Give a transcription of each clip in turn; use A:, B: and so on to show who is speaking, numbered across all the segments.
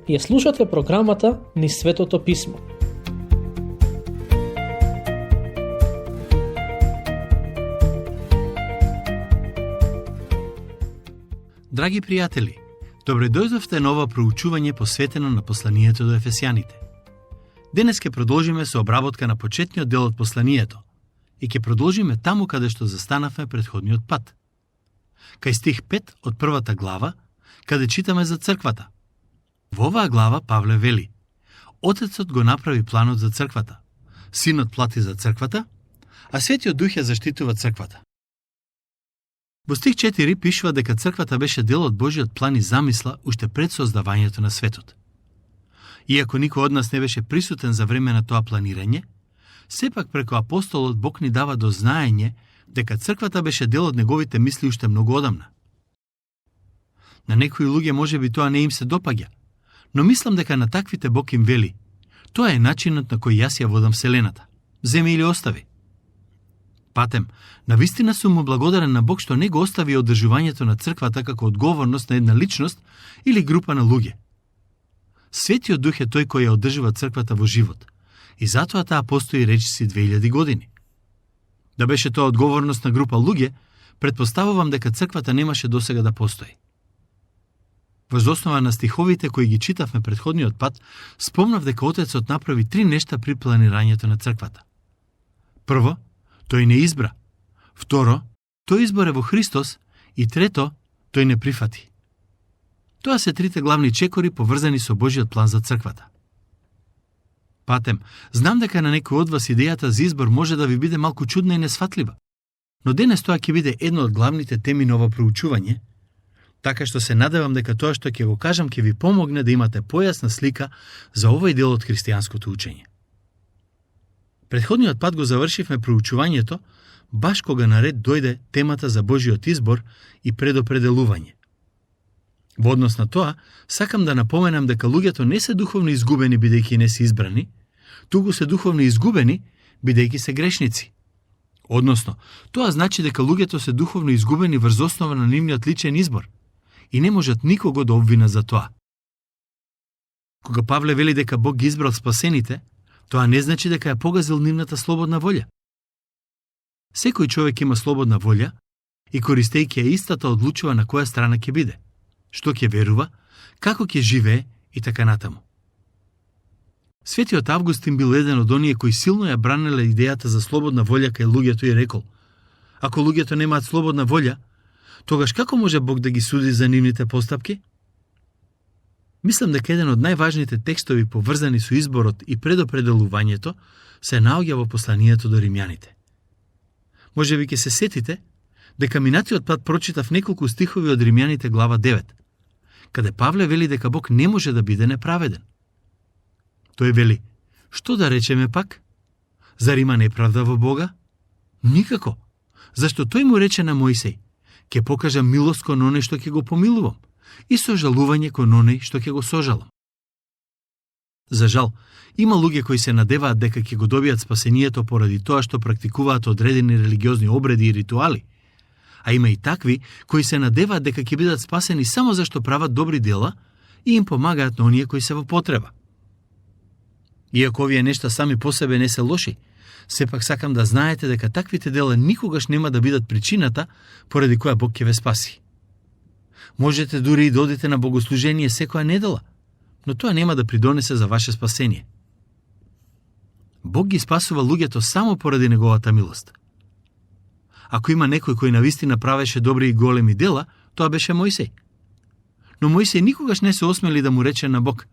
A: Ја слушате програмата Низ Светото Писмо.
B: Драги пријатели, добре дојдовте на ова проучување посветено на посланието до Ефесјаните. Денес ќе продолжиме со обработка на почетниот дел од посланието и ќе продолжиме таму каде што застанавме претходниот пат. Кај стих 5 од првата глава, каде читаме за црквата. Во оваа глава Павле вели: Отецот го направи планот за црквата, Синот плати за црквата, а Светиот Дух ја заштитува црквата. Во стих 4 пишува дека црквата беше дел од Божиот план и замисла уште пред создавањето на светот. Иако никој од нас не беше присутен за време на тоа планирање, сепак преку апостолот Бог ни дава до знаење дека црквата беше дел од неговите мисли уште многу одамна. На некои луѓе може би тоа не им се допаѓа, но мислам дека на таквите Бог им вели: тоа е начинот на кој јас ја водам вселената. Земи или остави. Патем, навистина сум му благодарен на Бог што не го остави одржувањето на црквата како одговорност на една личност или група на луѓе. Светиот Дух е тој кој ја одржува црквата во живот и затоа таа постои речиси 2000 години. Да беше тоа одговорност на група луѓе, претпоставувам дека црквата немаше досега да постои. Воз основа на стиховите кои ги читавме претходниот пат, спомнав дека Отецот направи 3 нешта при планирањето на црквата. Прво, тој не избра. Второ, тој изборе во Христос. И трето, тој не прифати. Тоа се 3 главни чекори поврзани со Божиот план за црквата. Патем, знам дека на некој од вас идејата за избор може да ви биде малку чудна и несфатлива, но денес тоа ќе биде една од главните теми на ова проучување, така што се надевам дека тоа што ќе го кажам ќе ви помогне да имате појасна слика за овој дел од христијанското учење. Претходниот пат го завршивме проучувањето баш кога наред дојде темата за Божиот избор и предопределување. Во однос на тоа, сакам да напоменам дека луѓето не се духовно изгубени бидејќи не се избрани, туку се духовно изгубени бидејќи се грешници. Односно, тоа значи дека луѓето се духовно изгубени врз основа на нивниот личен избор и не можат никого да обвинат за тоа. Кога Павле вели дека Бог ги избрал спасените, тоа не значи дека ја погазил нивната слободна волја. Секој човек има слободна волја и користејќи ја истата одлучува на која страна ќе биде, што ќе верува, како ќе живее и така натаму. Светиот Августин бил еден од оние кои силно ја бранеле идејата за слободна волја кај луѓето и рекол: ако луѓето немаат слободна волја, тогаш како може Бог да ги суди за нивните постапки? Мислам дека еден од најважните текстови поврзани со изборот и предопределувањето се наоѓа во посланието до римјаните. Може би ќе се сетите дека минатиот пат прочитав неколку стихови од Римјаните глава 9, каде Павле вели дека Бог не може да биде неправеден. Тој вели: што да речеме пак? Зар има неправда во Бога? Никако. Зашто тој му рече на Мојсей: ќе покажам милост кон оној што ќе го помилувам и сожалување кон оној што ќе го сожалам. За жал, има луѓе кои се надеваат дека ќе го добијат спасението поради тоа што практикуваат одредени религиозни обреди и ритуали, а има и такви кои се надеваат дека ќе бидат спасени само зашто прават добри дела и им помагаат на оние кои се во потреба. Иако овие нешта сами по себе не се лоши, сепак сакам да знаете дека таквите дела никогаш нема да бидат причината поради која Бог ќе ве спаси. Можете дури и да одите на богослужение секоја недела, но тоа нема да придонесе за ваше спасение. Бог ги спасува луѓето само поради неговата милост. Ако има некој кој навистина правеше добри и големи дела, тоа беше Мојсей. Но Мојсей никогаш не се осмели да му рече на Бог: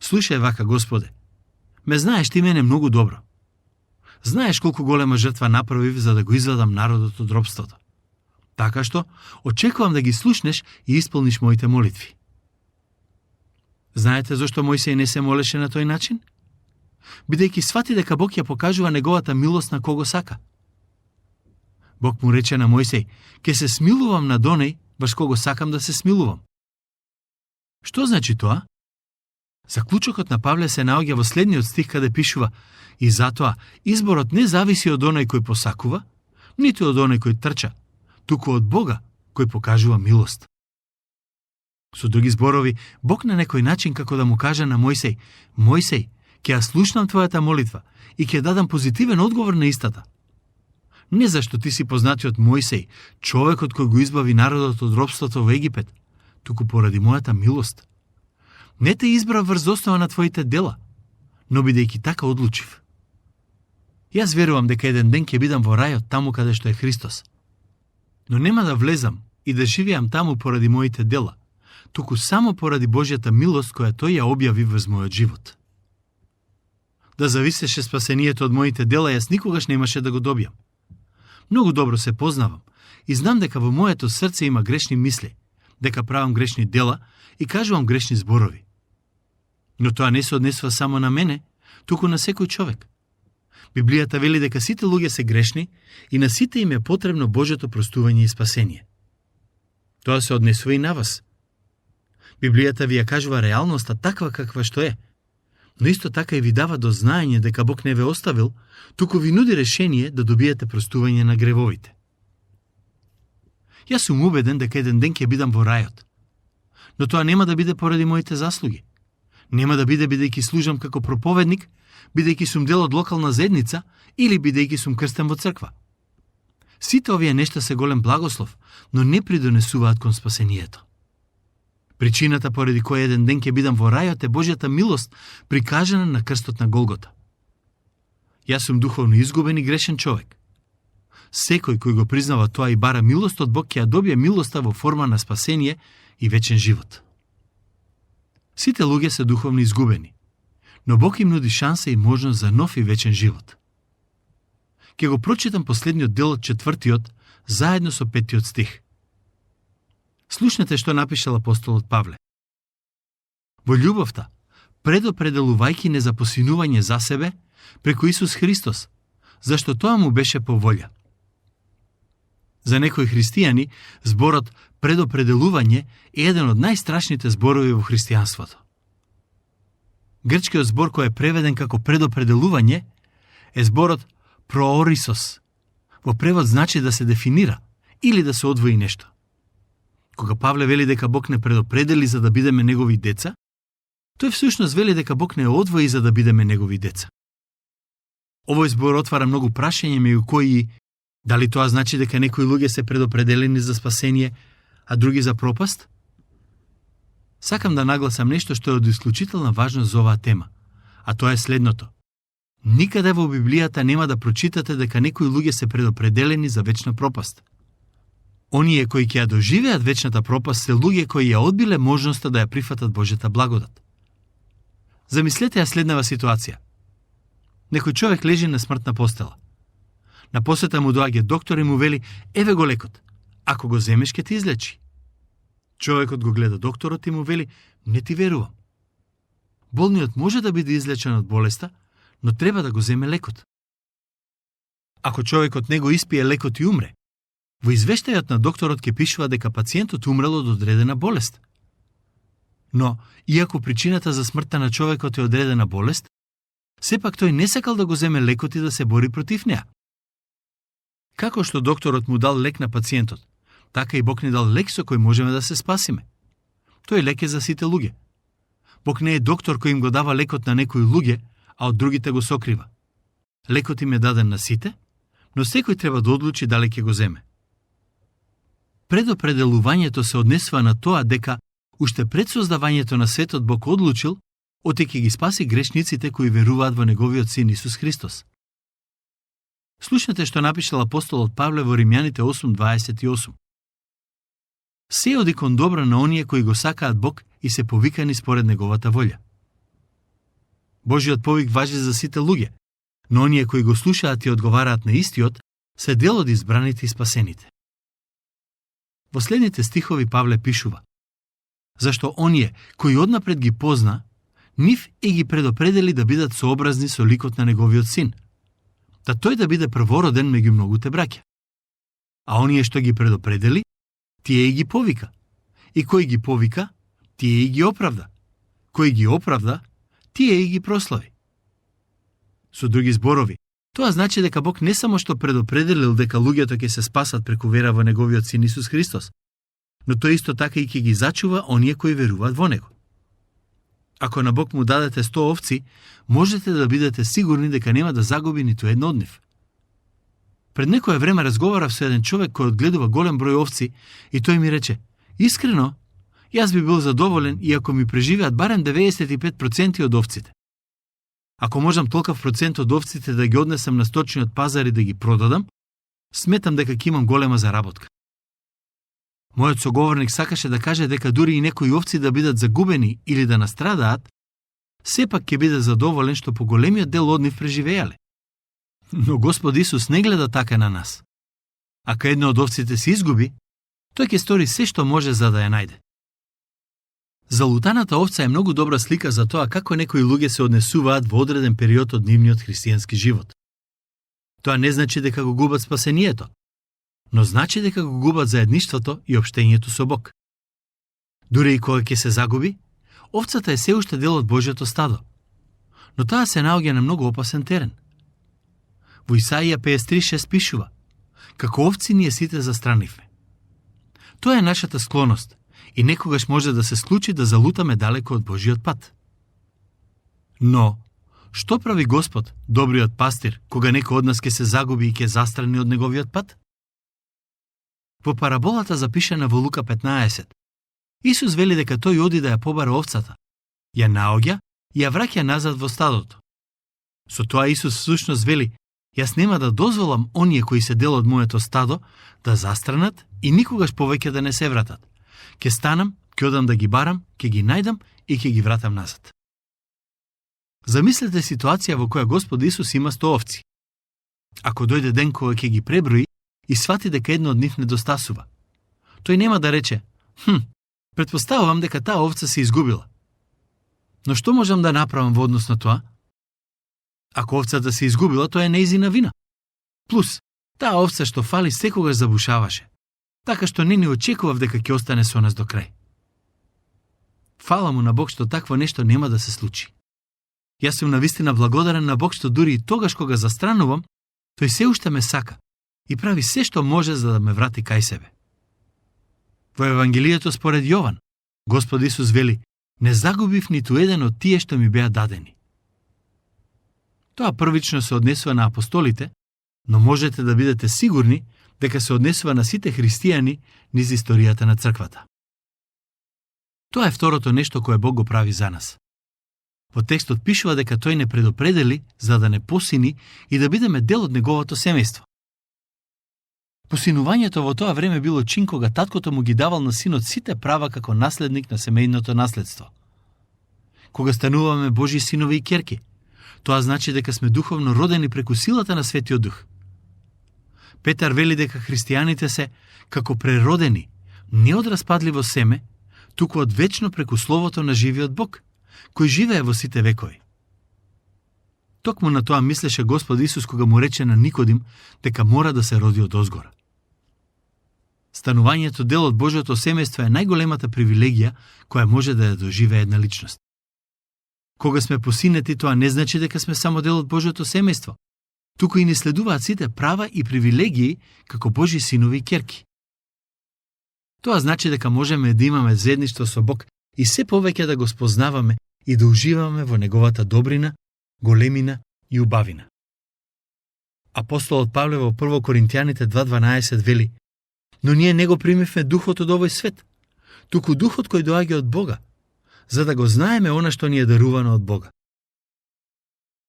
B: слушај вака, Господе, ме знаеш ти мене многу добро. Знаеш колку голема жртва направив за да го извадам народот од робството. Така што, очекувам да ги слушнеш и исполниш моите молитви. Знаете зошто Мојсей не се молеше на тој начин? Бидејќи свати дека Бог ја покажува неговата милост на кого сака. Бог му рече на Мојсей: ќе се смилувам над оној врз кого сакам да се смилувам. Што значи тоа? Заклучокот на Павле се наоѓа во следниот стих каде пишува: и затоа изборот не зависи од оној кој посакува, ниту од оној кој трча, туку од Бога кој покажува милост. Со други зборови, Бог на некој начин како да му каже на Мојсей: Мојсей, ќе ја слушнам твојата молитва и ќе дадам позитивен одговор на истата. Не зашто ти си познатиот Мојсей, човекот кој го избави народот од робството во Египет, туку поради мојата милост. Не те избрав врз основа на твоите дела, но бидејќи така одлучив. Јас верувам дека еден ден ќе бидам во рајот таму каде што е Христос. Но нема да влезам и да живеам таму поради моите дела, туку само поради Божјата милост која тој ја објави врз мојот живот. Да зависеше спасението од моите дела, јас никогаш немаше да го добијам. Многу добро се познавам и знам дека во моето срце има грешни мисли, дека правам грешни дела и кажувам грешни зборови. Но тоа не се однесува само на мене, туку на секој човек. Библијата вели дека сите луѓе се грешни и на сите им е потребно Божјото простување и спасение. Тоа се однесува и на вас. Библијата ви ја кажува реалноста таква каква што е, но исто така и ви дава до знаење дека Бог не ве оставил, туку ви нуди решение да добиете простување на гревовите. Јас сум убеден дека еден ден ќе бидам во рајот, но тоа нема да биде поради моите заслуги. Нема да биде бидејќи служам како проповедник, бидејќи сум дел од локална заедница или бидејќи сум крстен во црква. Сите овие нешта се голем благослов, но не придонесуваат кон спасението. Причината поради која еден ден ќе бидам во рајот е Божјата милост прикажана на крстот на Голгота. Јас сум духовно изгубен и грешен човек. Секој кој го признава тоа и бара милост од Бог ќе ја добие милоста во форма на спасение и вечен живот. Сите луѓе се духовно изгубени, но Бог им нуди шанса и можност за нов и вечен живот. Ќе го прочитам последниот дел од 4-тиот, заедно со 5-тиот стих. Слушнете што напишал апостолот Павле. Во љубовта, предопределувајќи не за посинување за себе, преку Исус Христос, зашто тоа му беше по волја. За некои христијани, зборот предопределување е еден од најстрашните зборови во христијанството. Грчкиот збор кој е преведен како предопределување е зборот проорисос. Во превод значи да се дефинира или да се одвои нешто. Кога Павле вели дека Бог не предопредели за да бидеме негови деца, тој всушност вели дека Бог не одвои за да бидеме негови деца. Овој збор отвара многу прашања меѓу кои дали тоа значи дека некои луѓе се предопределени за спасение, а други за пропаст? Сакам да нагласам нешто што е од исклучителна важност за оваа тема, а тоа е следното. Никаде во Библијата нема да прочитате дека некои луѓе се предопределени за вечна пропаст. Оние кои ќе ја доживеат вечната пропаст се луѓе кои ја одбиле можноста да ја прифатат Божјата благодат. Замислете ја следнава ситуација. Некој човек лежи на смртна постела. На посета му доаѓа доктор и му вели: еве го лекот, ако го земеш ќе ти излечи. Човекот го гледа докторот и му вели: не ти верувам. Болниот може да биде излечен од болеста, но треба да го земе лекот. Ако човекот не го испие лекот и умре, во извештајот на докторот ќе пишува дека пациентот умрел од одредена болест. Но, иако причината за смртта на човекот е одредена болест, сепак тој не сакал да го земе лекот и да се бори против неа. Како што докторот му дал лек на пациентот, така и Бог ни дал лек со кој можеме да се спасиме. Тој лек е за сите луѓе. Бог не е доктор кој им го дава лекот на некои луѓе, а од другите го сокрива. Лекот им е даден на сите, но секој треба да одлучи дали ќе го земе. Предопределувањето се однесува на тоа дека уште пред создавањето на светот Бог одлучил оти ќе ги спаси грешниците кои веруваат во неговиот син Исус Христос. Слушнете што напишал апостолот Павле во Римјаните 8:28. Се оди кон добро на оние кои го сакаат Бог и се повикани според неговата волја. Божиот повик важи за сите луѓе, но оние кои го слушаат и одговараат на истиот се дел од избраните и спасените. Во следните стихови Павле пишува: зашто оние кои однапред ги позна, нив и ги предопредели да бидат сообразни со ликот на неговиот син, да тој да биде првороден меѓу многуте браќа. А оние што ги предопредели, тие и ги повика. И кој ги повика, тие и ги оправда. Кој ги оправда, тие и ги прослави. Со други зборови, тоа значи дека Бог не само што предопределил дека луѓето ќе се спасат преку вера во неговиот син Исус Христос, но тој исто така и ќе ги зачува оние кои веруваат во него. Ако на Бог му дадете 100 овци, можете да бидете сигурни дека нема да загуби ниту една од нив. Пред некое време разговарав со еден човек кој одгледува голем број овци и тој ми рече: "Искрено, јас би бил задоволен и ако ми преживеат барем 95% од овците. Ако можам толков процент од овците да ги однесам на сточниот пазар и да ги продадам, сметам дека ќе имам голема заработка." Мојот соговорник сакаше да каже дека дури и некои овци да бидат загубени или да настрадаат, сепак ќе биде задоволен што поголемиот дел од нив преживеале. Но Господ Исус не гледа така на нас. Ако една од овците се изгуби, тој ќе стори се што може за да ја најде. Залутаната овца е многу добра слика за тоа како некои луѓе се однесуваат во одреден период од нивниот христијански живот. Тоа не значи дека го губат спасението, но значи дека го губат заедништвото и општењето со Бог. Дури и кога ќе се загуби, овцата е се уште дел од Божјото стадо, но таа се наоѓа на многу опасен терен. Во Исаија 53:6 пишува: "Како овци ние сите застранивме." Тоа е нашата склоност и некогаш може да се случи да залутаме далеко од Божиот пат. Но, што прави Господ, добриот пастир, кога некој од нас ќе се загуби и ќе застрани од неговиот пат? Во параболата запишена во Лука 15, Исус вели дека тој оди да ја побара овцата, ја наоѓа и ја враќа назад во стадото. Со тоа Исус всушност вели: "Јас нема да дозволам оние кои се дел од моето стадо да застранат и никогаш повеќе да не се вратат. Ќе станам, ќе одам да ги барам, ќе ги најдам и ќе ги вратам назад." Замислете ситуација во која Господ Исус има 100 овци. Ако дојде ден кога ќе ги преброи и свати дека една од нив недостасува, тој нема да рече: "Претпоставувам дека таа овца се изгубила. Но што можам да направам во однос на тоа?" Ако овцата се изгубила, тоа е нејзина вина. Плюс, таа овца што фали секогаш забушаваше, така што не ни очекував дека ќе остане со нас до крај. Фала му на Бог што такво нешто нема да се случи. Јас сум навистина благодарен на Бог што дури и тогаш кога застранувам, тој се уште ме сака и прави се што може за да ме врати кај себе. Во Евангелието според Јован, Господ Исус вели: "Не загубив ниту еден од тие што ми беа дадени." Тоа првично се однесува на апостолите, но можете да бидете сигурни дека се однесува на сите христијани низ историјата на црквата. Тоа е второто нешто кое Бог го прави за нас. Во текстот пишува дека тој не предопредели за да не посини и да бидеме дел од неговото семејство. Посинувањето во тоа време било чин кога таткото му ги давал на синот сите права како наследник на семејното наследство. Кога стануваме Божји синови и ќерки, тоа значи дека сме духовно родени преку силата на Светиот Дух. Петар вели дека христијаните се како преродени, не од распадливо семе, туку од вечно преку Словото на живиот Бог, кој живее во сите векови. Токму на тоа мислеше Господ Исус кога му рече на Никодим дека мора да се роди од озгора. Станувањето дел од Божјото семејство е најголемата привилегија која може да ја доживее една личност. Кога сме посинети, тоа не значи дека сме само дел од Божјото семејство, туку и ни следуваат сите права и привилегии како Божји синови и ќерки. Тоа значи дека можеме да имаме заедништво со Бог и се повеќе да го спознаваме и да уживаме во неговата добрина, големина и убавина. Апостолот Павле во 1 Коринтијаните 2:12 вели: "Но ние не го примивме духот од овој свет, туку духот кој доаѓа од Бога, за да го знаеме она што ни е дарувано од Бога."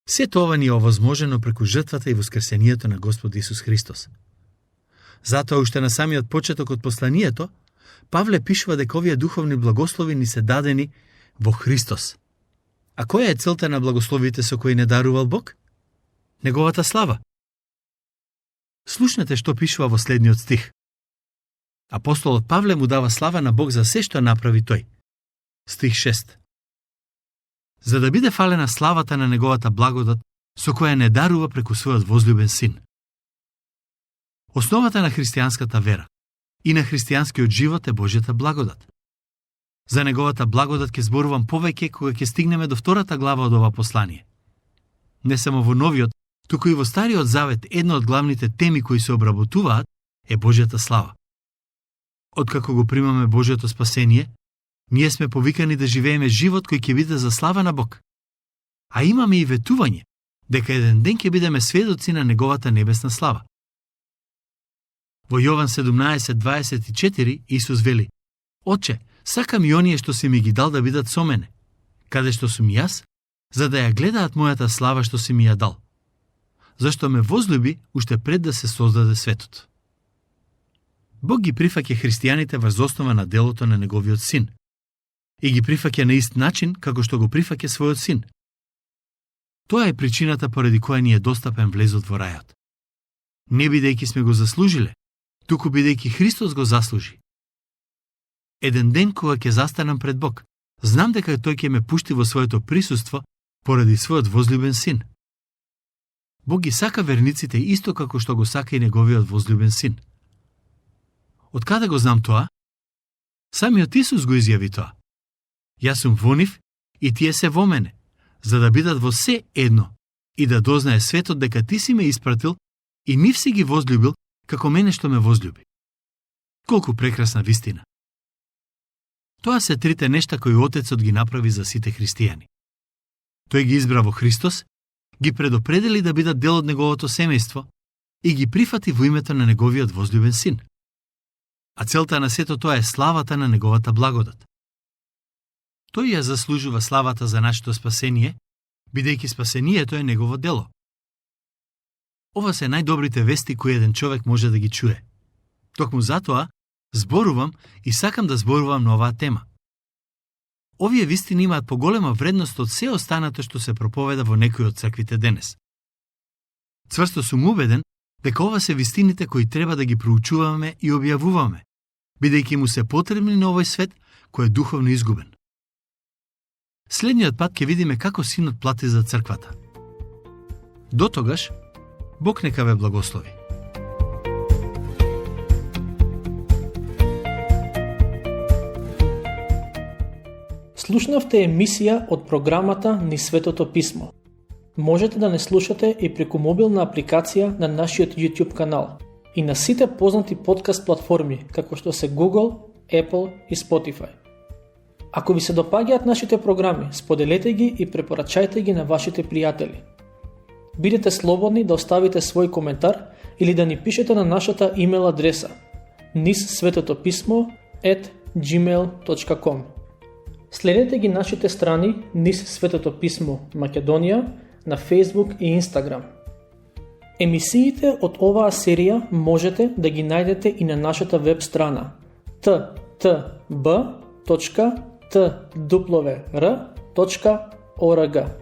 B: Сето ова ни е овозможено преку жртвата и воскресението на Господ Исус Христос. Затоа уште на самиот почеток од посланието, Павле пишува дека овие духовни благослови ни се дадени во Христос. А која е целта на благословите со кои не дарувал Бог? Неговата слава. Слушнете што пишува во следниот стих. Апостолот Павле му дава слава на Бог за се што направи тој. Стих 6. За да биде фалена славата на неговата благодат, со која не дарува преку својот возлюбен син. Основата на христијанската вера и на христијанскиот живот е Божјата благодат. За неговата благодат ќе зборувам повеќе кога ќе стигнеме до втората глава од ова послание. Не само во Новиот, туку и во Стариот Завет една од главните теми кои се обработуваат е Божјата слава. Откако го примаме Божјото спасение, ние сме повикани да живееме живот кој ќе биде за слава на Бог. А имаме и ветување дека еден ден ќе бидеме сведоци на неговата небесна слава. Во Јован 17:24 Исус вели: Отче, сакам и оние што си ми ги дал да бидат со мене, каде што сум јас, за да ја гледаат мојата слава што си ми ја дал. Зашто ме возлюби уште пред да се создаде светот. Бог ги прифаќа христијаните врз основа на делото на неговиот син. И ги прифаќа на ист начин како што го прифаќа својот син. Тоа е причината поради која ни е достапен влезот во рајот. Не бидејќи сме го заслужиле, туку бидејќи Христос го заслужи. Еден ден кога ќе застанам пред Бог, знам дека тој ќе ме пушти во своето присуство поради својот возлюбен син. Бог ги сака верниците исто како што го сака и неговиот возлюбен син. Од каде го знам тоа? Самиот Исус го изјави тоа. Јас сум во нив и тие се во мене, за да бидат во се едно и да дознае светот дека ти си ме испратил и нив си ги возлюбил како мене што ме возлюби. Колку прекрасна вистина! Тоа се трите нешта кои Отецот ги направи за сите христијани. Тој ги избра во Христос, ги предопредели да бидат дел од неговото семејство и ги прифати во името на неговиот возлюбен син. А целта на сето тоа е славата на неговата благодат. Тој ја заслужува славата за нашето спасение, бидејќи спасението е негово дело. Ова се најдобрите вести кои еден човек може да ги чуе. Токму затоа зборувам и сакам да зборувам на оваа тема. Овие вистини имаат поголема вредност од се останато што се проповеда во некои од црквите денес. Цврсто сум убеден дека ова се вистините кои треба да ги проучуваме и објавуваме, бидејќи му се потребни на овој свет кој е духовно изгубен. Следниот пат ќе видиме како Синот плати за црквата. До тогаш, Бог нека ве благослови.
A: Слушнавте емисија од програмата Низ Светото Писмо. Можете да не слушате и преку мобилна апликација на нашиот YouTube канал и на сите познати подкаст платформи, како што се Google, Apple и Spotify. Ако ви се допаѓаат нашите програми, споделете ги и препорачајте ги на вашите пријатели. Бидете слободни да оставите свој коментар или да ни пишете на нашата имейл адреса nizsvetotopismo@gmail.com. Следете ги нашите страни Низ Светото Писмо Македонија на Facebook и Instagram. Емисиите од оваа серија можете да ги најдете и на нашата веб страна ttb.twr.org.